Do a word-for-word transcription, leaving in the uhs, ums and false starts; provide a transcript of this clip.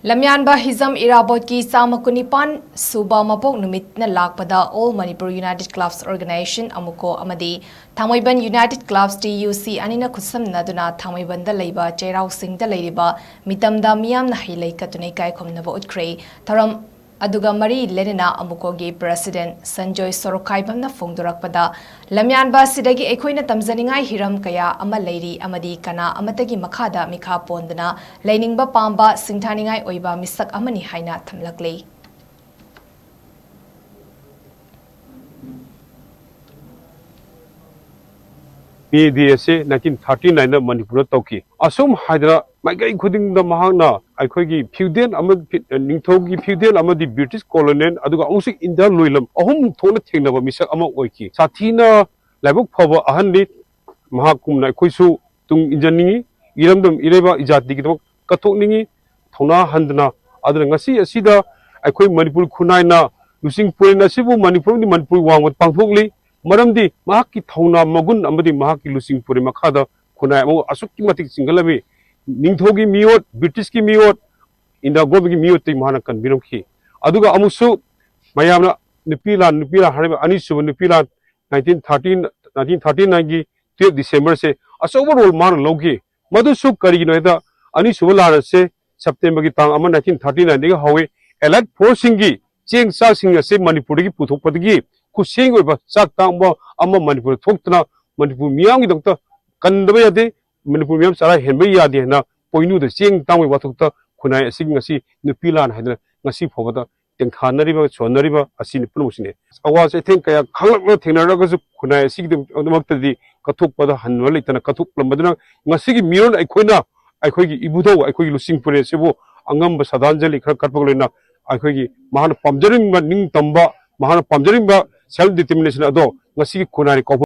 ꯂꯝꯌꯥꯟꯕ ꯍꯤꯖꯝ ꯏꯔꯥꯕꯣꯠꯀꯤ ꯆꯥꯝꯃ ꯀꯨꯟꯅꯤꯄꯥꯟ ꯁꯨꯕ ꯃꯄꯣꯛ ꯅꯨꯃꯤꯠꯅ ꯂꯥꯛꯄꯗ All Manipur United Clubs Organisation, ꯑꯃꯨꯀꯣ, ꯑꯃꯗꯤ ꯊꯥꯡꯃꯩꯕꯟ United Clubs, T U C, ꯑꯅꯤꯅ ꯈꯨꯠꯁꯝꯅꯗꯨꯅ ꯊꯥꯡꯃꯩꯕꯟꯗ ꯂꯩꯕ ꯆꯩꯔꯥꯎ ꯆꯤꯡꯗ ꯂꯩꯔꯤꯕ ꯃꯤꯇꯝꯗ ꯃꯤꯌꯥꯝꯅ ꯍꯩ ꯂꯩ ꯀꯠꯇꯨꯅ ꯏꯀꯥꯏ ꯈꯨꯝꯅꯕ ꯎꯠꯈ꯭ꯔꯦ꯫ ꯊꯧꯔꯝ ꯑꯗꯨꯒ ꯃꯔꯤ ꯂꯩꯅꯅ ꯑꯃꯨꯀꯣꯒꯤ President ꯁꯟꯖꯣꯏ ꯁꯣꯔꯣꯛꯈꯥꯏꯕꯝꯅ ꯐꯣꯡꯗꯣꯔꯛꯄꯗ, ꯂꯝꯌꯥꯟꯕ ꯑꯁꯤꯗꯒꯤ ꯑꯩꯈꯣꯏꯅ ꯇꯝꯖꯅꯤꯡꯉꯥꯏ ꯍꯤꯔꯝ ꯀꯌꯥ ꯑꯃ ꯂꯩꯔꯤ ꯑꯃꯗꯤ ꯀꯅꯥ ꯑꯃꯠꯇꯒꯤ ꯃꯈꯥꯗ ꯃꯤꯈꯥ ꯄꯣꯟꯗꯅ ꯂꯩꯅꯤꯡꯕ ꯄꯥꯝꯕ ꯁꯤꯡꯊꯥꯅꯤꯡꯉꯥꯏ ꯑꯣꯏꯕ ꯃꯤꯁꯛ ꯑꯃꯅꯤ ꯍꯥꯏꯅ ꯊꯝꯂꯛꯂꯤ꯫ ꯃꯦ ꯗꯦ ꯑꯁꯤ nineteen thirty nine ꯗ ꯃꯅꯤꯄꯨꯔꯗ ꯇꯧꯈꯤ꯫ ꯑꯁꯨꯝ ꯍꯥꯏꯗꯅ ꯃꯥꯏꯀꯩ ꯈꯨꯗꯤꯡꯗ ꯃꯍꯥꯛꯅ ꯑꯩꯈꯣꯏꯒꯤ feudal ꯑꯃ, ꯅꯤꯡꯊꯧꯒꯤ feudal ꯑꯃꯗꯤ British colonial, ꯑꯗꯨꯒ ꯑꯃꯨꯛꯁꯨ India ꯂꯣꯏꯂꯝ ꯑꯍꯨꯝ ꯊꯣꯛꯅ ꯊꯦꯡꯅꯕ ꯃꯤꯁꯛ ꯑꯃ ꯑꯣꯏꯈꯤ꯫ ꯁꯥꯊꯤꯅ ꯂꯥꯏꯕꯛ ꯐꯕ ꯑꯍꯟꯅꯤ꯫ ꯃꯍꯥꯛꯀꯨꯝꯅ ꯑꯩꯈꯣꯏꯁꯨ ꯇꯨꯡ ꯏꯟꯖꯅꯤꯡꯉꯤ꯫ ꯏꯔꯝꯗꯝ ꯏꯔꯩꯕꯥꯛ ꯏꯖꯥꯇꯤꯒꯤꯗꯃꯛ ꯀꯠꯊꯣꯛꯅꯤꯡꯉꯤ꯫ ꯊꯧꯅꯥ ꯍꯟꯗꯅ꯫ ꯑꯗꯨꯅ ꯉꯁꯤ ꯑꯁꯤꯗ ꯑꯩꯈꯣꯏ ꯃꯅꯤꯄꯨꯔ ꯈꯨꯟꯅꯥꯏꯅ ꯂꯨꯆꯤꯡ ꯄꯨꯔꯦꯟ ꯑꯁꯤꯕꯨ ꯃꯅꯤꯄꯨꯔ ꯑꯃꯗꯤ ꯃꯅꯤꯄꯨꯔ ꯋꯥꯡꯃꯗ ꯄꯥꯡꯊꯣꯛꯂꯤ꯫ ꯃꯔꯝꯗꯤ ꯃꯍꯥꯛꯀꯤ ꯊꯧꯅꯥ ꯃꯒꯨꯟ ꯑꯃꯗꯤ ꯃꯍꯥꯛꯀꯤ ꯂꯨꯆꯤꯡ ꯄꯨꯔꯦꯟ ꯃꯈꯥꯗ ꯈꯨꯟꯅꯥꯏ ꯑꯃꯕꯨ ꯑꯁꯨꯛꯀꯤ ꯃꯇꯤꯛ ꯆꯤꯡꯈꯠꯂꯝꯃꯤ꯫ ꯅꯤꯡꯊꯧꯒꯤ ꯃꯤꯑꯣꯠ, British ꯀꯤ ꯃꯤꯑꯣꯠ, India government ꯀꯤ ꯃꯤꯑꯣꯠꯇꯒꯤ ꯃꯍꯥꯛꯅ ꯀꯟꯕꯤꯔꯝꯈꯤ꯫ ꯑꯗꯨꯒ ꯑꯃꯨꯛꯁꯨ ꯃꯌꯥꯝꯅ ꯅꯨꯄꯤ ꯂꯥꯟ, ꯅꯨꯄꯤ ꯂꯥꯟ ꯍꯥꯏꯔꯤꯕ ꯑꯅꯤꯁꯨꯕ ꯅꯨꯄꯤ ꯂꯥꯟ nineteen thirteen, nineteen thirty nine ꯒꯤ twelve December ꯁꯦ ꯑꯆꯧꯕ role ꯃꯥꯅ ꯂꯧꯈꯤ꯫ ꯃꯗꯨꯁꯨ ꯀꯔꯤꯒꯤꯅꯣ ꯍꯥꯏꯗ, ꯑꯅꯤꯁꯨꯕ ꯂꯥꯟ ꯑꯁꯦ September ꯒꯤ ꯇꯥꯡ ꯑꯃ nineteen thirty nine ꯗꯒꯤ ꯍꯧꯏ꯫ Allied force ꯁꯤꯡꯒꯤ ꯆꯦꯡ ꯆꯥꯛꯁꯤꯡ ꯑꯁꯦ ꯃꯅꯤꯄꯨꯔꯗꯒꯤ ꯄꯨꯊꯣꯛꯄꯗꯒꯤ ꯈꯨꯠꯁꯦꯝꯒꯤ ꯑꯣꯏꯕ ꯆꯥꯛ ꯇꯥꯡꯕ ꯑꯃ ꯃꯅꯤꯄꯨꯔꯗ ꯊꯣꯛꯇꯅ ꯃꯅꯤꯄꯨꯔ ꯃꯤꯌꯥꯝꯒꯤꯗꯃꯛꯇ ꯀꯟꯗꯕ ꯌꯥꯗꯦ, ꯃꯅꯤꯄꯨꯔ ꯃꯤꯌꯥꯝ ꯆꯔꯥ ꯍꯦꯟꯕ ꯌꯥꯗꯦ ꯍꯥꯏꯅ ꯄꯣꯏꯅꯨꯗ ꯆꯦꯡ ꯇꯥꯡꯕꯒꯤ ꯋꯥꯊꯣꯛꯇ ꯈꯨꯟꯅꯥꯏ ꯑꯁꯤꯒꯤ ꯉꯁꯤ ꯅꯨꯄꯤ ꯂꯥꯟ ꯍꯥꯏꯗꯅ ꯉꯁꯤ ꯐꯥꯎꯕꯗ ꯇꯦꯡꯊꯥꯅꯔꯤꯕ, ꯁꯣꯟꯅꯔꯤꯕ ꯑꯁꯤꯅꯤ ꯄꯨꯝꯅꯃꯛꯁꯤꯅꯤ꯫ ꯑꯋꯥ ꯆꯩꯊꯦꯡ ꯀꯌꯥ ꯈꯥꯡꯂꯛꯅ ꯊꯦꯡꯅꯔꯒꯁꯨ ꯈꯨꯟꯅꯥꯏ ꯑꯁꯤꯒꯤꯗꯃꯛꯇꯗꯤ ꯀꯠꯊꯣꯛꯄꯗ ꯍꯟꯕ ꯂꯩꯇꯅ ꯀꯠꯊꯣꯛꯂꯝꯕꯗꯨꯅ ꯉꯁꯤꯒꯤ ꯃꯤꯔꯣꯟ ꯑꯩꯈꯣꯏꯅ ꯑꯩꯈꯣꯏꯒꯤ ꯏꯕꯨꯙꯧ, ꯑꯩꯈꯣꯏꯒꯤ ꯂꯨꯆꯤꯡ ꯄꯨꯔꯦꯟ ꯑꯁꯤꯕꯨ ꯑꯉꯝꯕ ꯁꯗꯥꯟꯖꯂꯤ ꯈꯔ ꯀꯠꯄꯒ ꯂꯣꯏꯅ ꯑꯩꯈꯣꯏꯒꯤ ꯃꯍꯥꯛꯅ ꯄꯥꯝꯖꯔꯤꯕ ꯅꯤꯡꯇꯝꯕ, ꯃꯍꯥꯛꯅ ꯄꯥꯝꯖꯔꯤꯕ self determination ꯑꯗꯣ ꯉꯁꯤꯒꯤ ꯈꯨꯟꯅꯥꯏ ꯀꯥꯎꯐꯝ